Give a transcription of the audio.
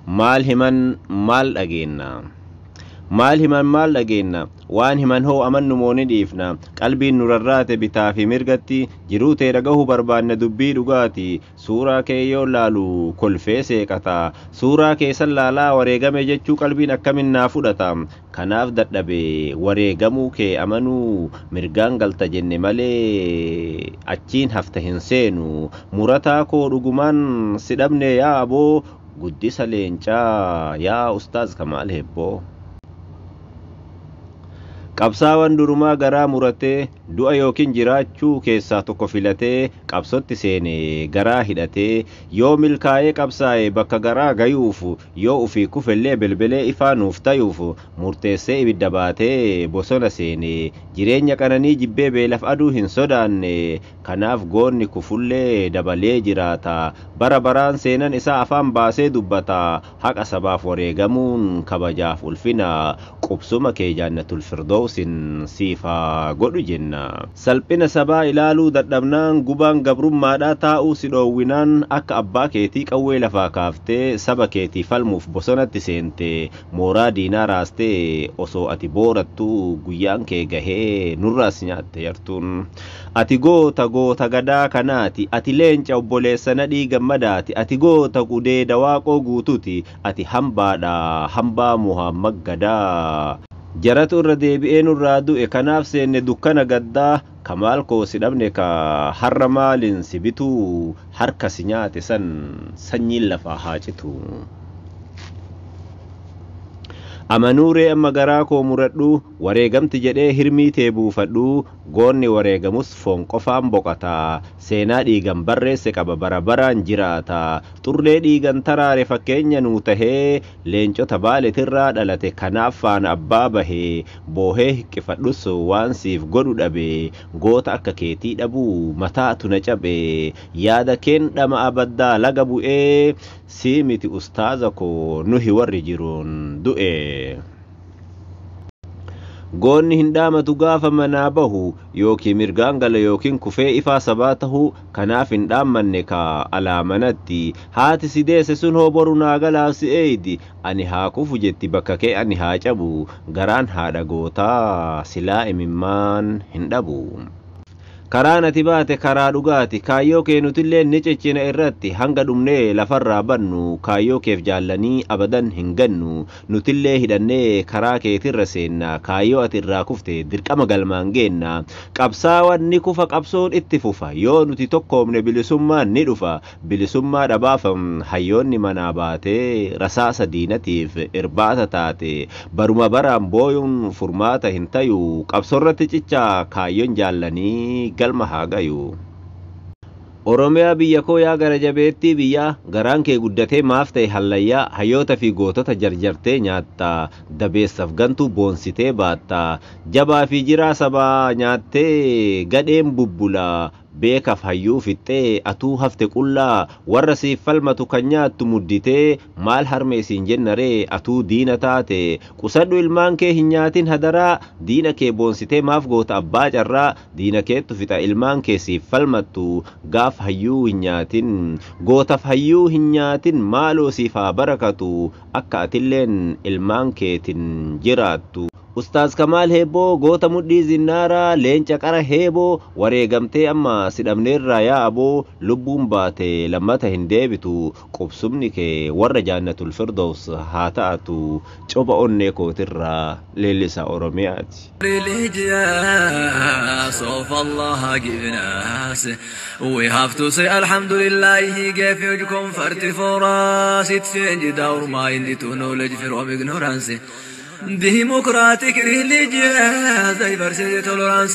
Maal himan maal dhageenna? Maal himan maal dhageenna? Waan himan hoo amannu moo ni dhiifna? Qalbiin nu rarraate bitaa fi mirgatti, jiruu tee dhagahuu barbaanna dubbii dhugaati. Suuraa kee yoo laalu kolfee seeqata. Suuraa kee san laalaa wareegame jechuu qalbiin akkamin naa fudhata? Kanaaf dadhabe wareegamuu kee amanuu, mirgaan galta jenne malee achiin hafta hin seenu. Murataa koo dhugumaan si dhabne yaa aboo, guddisa leencaa yaa Ustaaz Kamaal Hebboo. Qabsaawaan durumaa garaa muratee, du'a yookiin jiraachuu keessaa tokko filatee, qabsotti seene garaa hidhatee, yoo milkaa'ee qabsaa'e bakka garaa gayuuf, yoo ufii kufellee belbelee ifaa nuuf tayuuf, murteessee ibidda baatee bosona seene, jireenya qananii jibbee beelaf aduu hin sodaanne, kanaaf goonni kufullee dabalee jiraata, bara baraan seenan isaa afaan baasee dubbata, haqa sabaaf wareegamuun kabajaaf ulfina, qubsuma kee Jannatul Firdawsin siif haa godhu jenna. Salphina sabaa ilaaluu dadhabnaan, gubaan gabrummaadhaa taa'uu si dhoowwinaan, akka abbaa keetii qawwee lafaa kaaftee saba keetii falmuuf bosonatti seente, mooraa diinaa raastee osoo ati boorattuu guyyaan kee gahee nurraas nyaatte yartuun. Ati goota goota gadaa kanaati, ati leenca obboleessa Nadhii Gammadaati, ati goota gudeeda Waaqoo Guututi, ati hambaadha hambaa Muhammad Gadaa. Jaratu irra deebi'ee nurraa du'e, kanaaf seenne dukkana gaddaa, Kamaal koo si dhabne ka har'a maalin si bituu, harka si nyaate san sanyiin lafaa haa citu. Amanuuree amma garaa koo muradhu, wareegamti jedhee hirmii tee buufadhu, goonni wareegamus foon qofaan boqota, seenaa dhiigan barreesse qaba bara baraan jiraata, xurree dhiigan taraare fakkeenya nuu tahee, leencota Baaletirraa dhalate kanaaf faana abbaa bahee, boohee hiqqifadhus waan siif godhu dhabe, goota akka keetii dhabuu mataatu na cabe, yaada keen dhama'a baddaa laga bu'ee, sii miti ustaaza koo nuhi warri jiruun du'e. Goonni hin dhaamatu gaafa manaa bahu, yookiin mirgaan gala yookiin kufee ifaa sabaa tahu, kanaaf hin dhaammanne ka alaa manatti. Haati si deesse sun hoo boru naa galaaf si eeydi, ani haa kufu jetti bakka kee ani haa cabu, garaan haadha gootaa silaa imimmaan hin dhabu. Karaan ati baate karaa dhugaati, kaayyoo kee nutillee ni cichina irratti, hanga dhumnee lafarraa bannu, kaayyoo keef jaallanii abadan hin gannu, nutillee hidhannee karaa keetirra seenna, kaayyoo ati irraa kufte dirqama galmaan geenna. Qabsaawaan ni kufa qabsoon itti fufa, yoo nuti tokkoomne bilisummaan ni dhufa, bilisummaa dhabaaf hayyoonni manaa baatee rasaasa diinatiif irbaata taate, baruma baraan booyuun furmaata hin tayu, qabsoorratti cichaa kaayyoon jaallanii galma haa gayu. Oromiyaa biyya koo yaa gara jabeettii biyyaa, garaan kee guddatee maaf ta'e hallayyaa, hayyoota fi gootota jarjartee nyaatta, dabeessaaf gantuu boonsitee baatta, jabaa fi jiraa sabaa nyaattee gadheen bubbula, beekaaf hayyuu fixxee atuu hafte qullaa, warra siif falmatu kan nyaattu mudditee, maal harme isiin jennaree atuu diina taate, qusadhu ilmaan kee hin nyaatin hadaraa, diina kee boonsitee maaf goota abbaa carraa, diina keettu fixa ilmaan kee siif falmattu, gaaf hayyuu hin nyaatin, gootaaf hayyuu hin nyaatin, maaloo siif haa barakatu, akka atilleen ilmaan keetin jiraattu. Ustaaz Kamaal Heebboo goota mudhii zinnaaraa, leenca qara heeboo, wareegamtee amma si dhabneerraa yaa aboo, lubbuun baate lammata hin deebitu, qubsumni kee warra Jannatul Firdaws haa ta'atu, coba onnee kootirraa leellisa Oromiyaati. Religious of Allah given us. We have to say Alhamdulillah, He gave huge comfort for us. It changed our mind to knowledge from ignorance. Democratic religious, diversity, tolerance.